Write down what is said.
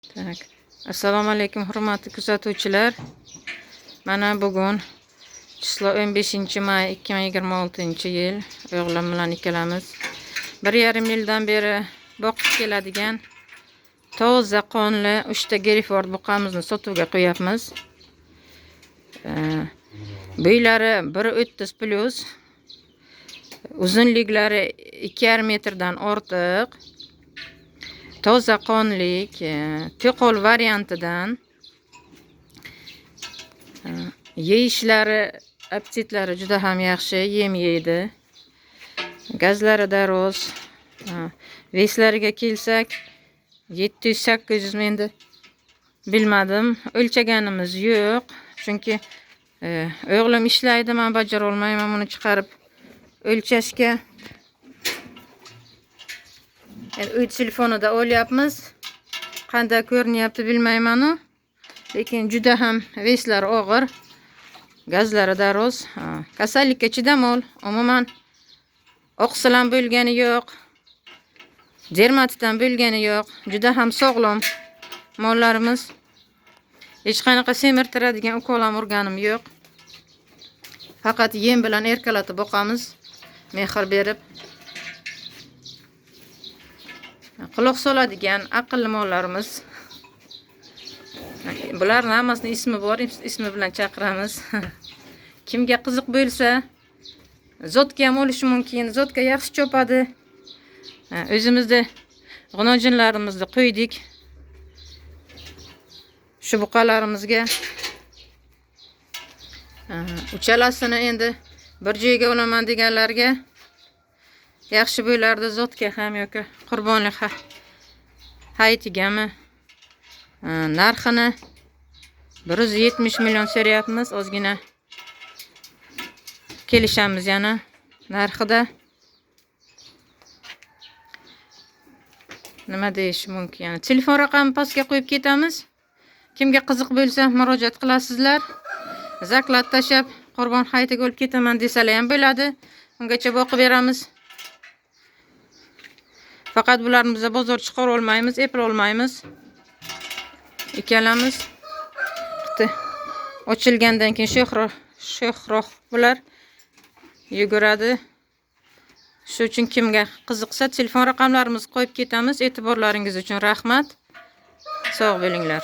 Так. Assalomu alaykum, hurmatli kuzatuvchilar. Mana bugun число 15 may 2026-yil. O'g'lim bilan ikkalamiz 1,5 yildan beri boqib keladigan toza qonli 3 ta Hereford buqamizni sotuvga qo'yapmiz. Bo'ylari 1,30 plus, uzunliklari 2,5 metrdan ortiq. Toza qonlik, to'qol variantidan. Yeyishlari, appetitlari juda ham yaxshi, yem yeydi. Gazlari daroz. Вес lariga kelsak, 700-800, endi bilmadim, o'lchaganimiz yo'q. Chunki o'g'lim ishlaydi, men bajara olmayman buni chiqarib o'lchashga. Endi uy telefonida o'lyapmiz. Qanday ko'rinyapti bilmayman-u. Lekin juda ham вес lari og'ir. Gazlari daroz. Kasallikka chidamol. Umuman oqsil ham bo'lgani yo'q. Dermatitdan bo'lgani yo'q. Juda ham sog'lom mollarimiz. Hech qanaqa semirtiradigan ukol ham urganim yo'q. Faqat yem bilan erkalatib boqamiz, mehr berib. Quloq soladigan aqlli mollarimiz. Bularning hammasini ismi bor, ismi bilan chaqiramiz. Kimga qiziq bo'lsa, zotka ham olishi mumkin. Zotka yaxshi chopadi. O'zimizda g'unojinlarimizni qo'ydik. Shu buqalarimizga. Uchalasini endi bir joyga olaman deganlarga yaxshi bo'lardi zotka ham yoki qurbonlik hayitigami. Narxini 170 million so'rayapmiz, ozgina kelishamiz yana narxida. Nima deyish mumkin? Yana telefon raqamini pastga qo'yib ketamiz. Kimga qiziq bo'lsa murojaat qilasizlar. Zaklat tashab qurbon hayitiga olib ketaman desalar ham bo'ladi. Ungacha boqib beramiz. Faqat bularni biz bozor chiqara olmaymiz, epla olmaymiz. Ikkalamiz. Bitta ochilgandan keyin sho'xroq bular yuguradi. Shu uchun kimga qiziqsa telefon raqamlarimizni qo'yib ketamiz. E'tiborlaringiz uchun rahmat. Sog' bo'linglar.